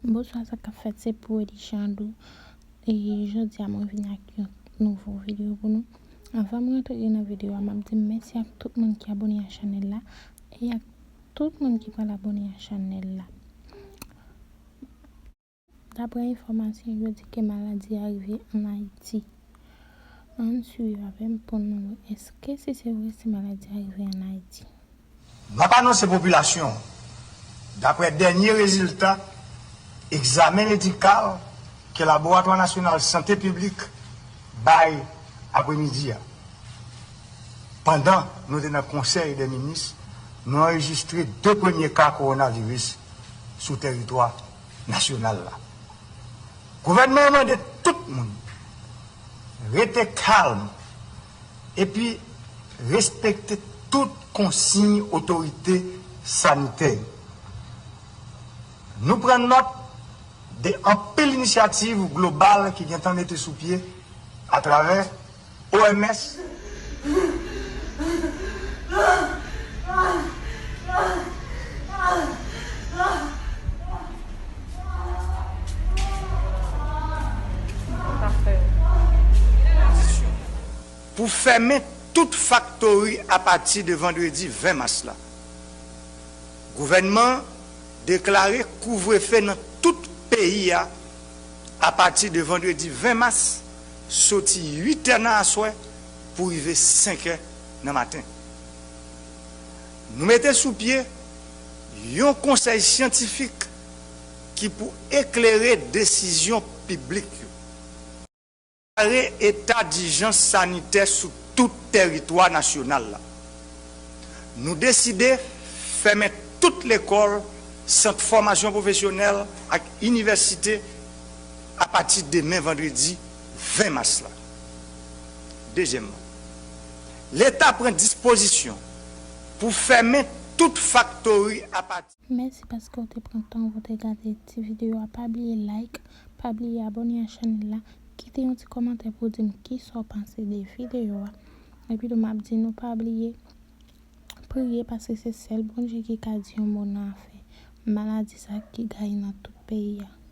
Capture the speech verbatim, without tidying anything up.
Bonswa, sa k ap fèt, se Pouwedi Chandou. E jodi a, mwen vin ak yon nouvo videyo pou nou. Anvan m rantre nan videyo a, m ap di mèsi ak tout moun ki abòne a chanèl la e ak tout moun ki pral abòne a chanèl la. Daprè enfòmasyon, yo di ke maladi a rive ann Ayiti. Ann swiv avè m pou n wè èske si se vre si maladi a rive ann Ayiti. M ap anonse popilasyon an, daprè dènye rezilta egzamen medikal ke Laboratwa Nasyonal Sante Piblik bay apremidi a, pandan nou te nan Konsèy dè Minis, nou anrejistre de premye ka kowonaviris sou tèritwa nasyonal la. Gouvènman an mande tout moun rete kalm epi respekte tout konsiy otorite sanitè yo. Nou pran nòt de anpil inisyativ global ki gentan mete sou pye atravè O M S. Pou fèmen tout faktori apati de vandredi ven mas la. Gouvènman an deklare kouvrefe nan tout peyi a apati de vandredi ven mas, soti uit è nan aswè pou rive senk è nan maten. Nou mete sou pye yon konsèy syantifik ki pou eklere desizyon piblik yo. Deklare eta dijans sanitè sou tout tèritwa nasyonal la. Nou deside fèmen tout lekòl, sant fòmasyon pwofesyonèl ak inivèsite apati demen vandredi ven mas la. Dezyèmman, Leta pran dispozisyon pou fèmen tout faktori apati. Mèsi paske w te pran tan w te gade ti videyo a. Pa bliye like, pa bliye abòne a chanèl la, kite yon ti kòmantè pou w di m kisa w panse de videyo a. Epi tou m ap di nou pa bliye priye paske se sèl Bondye ki ka di yon mo nan afè maladi sa ki gaye nan tout peyi a.